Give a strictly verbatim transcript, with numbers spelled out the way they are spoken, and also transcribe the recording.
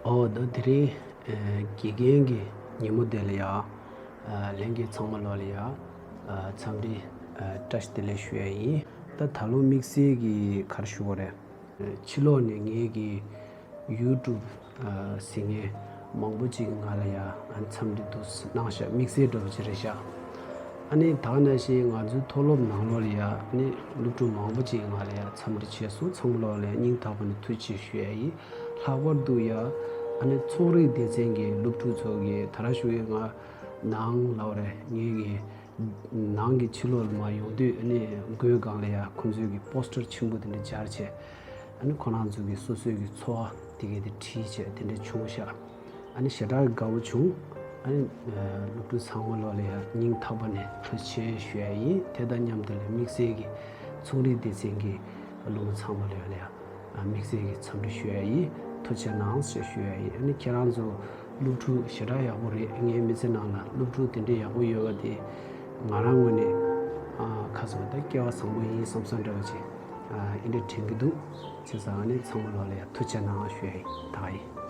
ཨོ་ད་དེ་རིང་ཨ་དགེ་རྒན་གྱི་ཉིན་མོ་དེ་ལ་ཡ། ཨ་ལྷན་རྒྱས་ཚང་མ་ལོ་ལ་ཡ། ཨ་འཚམས་འདྲི་ཨ་བཀྲ་ཤིས་བདེ་ལེགས་ཞུ་ཡ་ཡིན། ད་ད་ལོ་དམིགས་བསལ་གྱི་ག་རེ་ཞུ་དགོས་རེད། ཕྱི་ལོགས་ནས་ངེད་ཀྱི་ཡུ་ཊུབ་ཨ་གཟིགས་མཁན་མང་པོ་ཅིག་ང་ལ་ཡ་ཨ་འཚམས་འདྲི་འདུག་གནང་ཤག་དམིགས་བསལ་འདྲ་པོ་ཅིག་རེད་ཤག་ཨ་ནི་ད་ག་ནང་བཞིན་ང་ཚོའི་མཐོ་སློབ་ནང་ལོགས་ལ་ཡ་ཨ་ནི་སློབ་ཕྲུག་མང་པོ་ཅིག་ང་ལ་ཡ་འཚམས་འདྲི་བྱས་སོང་། ཚང་མ་ལོ་ལ་ཡ་སྙིང་ཐག་པ་ནས་ཐུགས་རྗེ་ཆེ་ཞུ་ཡ་ཡིན། ལྷག་པར་དུ་ཡ་ཨ་ནི་ཚོང་རིག་སྡེ་ཚན་གྱི་སློབ་ཕྲུག་ཚོ་གིས་ད་ར་ཞུ་ཡས་ང་ནང་ལབ་རེད། ངེད་ཀྱི་ནང་གི་ཕྱི་ལོགས་ལ་མར་ཡོང་དུས་ཨ་ནི་སྒོའི་སྒང་ལ་ཡ་ཁོང་ཚོས་ཀྱི་པོ་སི་ཊར་ཆེན་པོ་དེ་འདྲ་སྦྱར་བྱས། ཨ་ནི་ཁོ་རང་ཚོ་གི་སོ་སོའི་གི་འཚོ་བ་དེ་གའི་དེ་བྲིས་བྱས་དེ་འདྲ་བྱུང་ཤག་ཨ་ནི་ཞེ་དྲག་གི་དགའ་བོ་བྱུང་། ཨ་ནི་སློབ་ཕྲུག་ཚང་མ་ལོ་ལ་ཡ་སྙིང་ཐག་པ་ནས་ཐུགས་རྗེ་ཆེ་ཞུ་ཡ་ཡིན། དེ་དང་མཉམ་དུ་ལ་དམིགས་བསལ་གྱི་ཚོང་རིག་སྡེ་ཚན་གྱི་སློབ་མ་ཚང་མ་ལོ་ལ་ཡ་དམིགས་བསལ་གྱི་འཚམས་འདྲི་ཞུ་ཡ་ཡིན། ཐུགས་རྗེ་གནང་ཞེས་ཞུ་ཡ་ཡིན། ཨ་ནི་ཁྱེད་རང་ཚོ་སློབ་ཕྲུག་ཞེ་དྲག་ཡག་པོ་རེད། ངའི་མི་ཚེ་ནང་ལ་སློབ་ཕྲུག་དེ་འདྲའི་ཡག་པོ་ཡོད་པ་དེ་ང་རང་ངོས་ནས་ཨ་ཁ་སང་ད་སྐལ་བ་བཟང་པོ་ཡིན་བསམ་བསམ་འདྲ་བ་ཅིག་ཨ་འདི་འདྲ་དྲན་གྱི་འདུག་བྱས་ཙང་ཨ་ནི་ཚང་མ་ལོ་ལ་ཡ་ཐུགས་རྗེ་གནང་ཞུ་ཡ་ཡིན། ད་ག་ཡིན།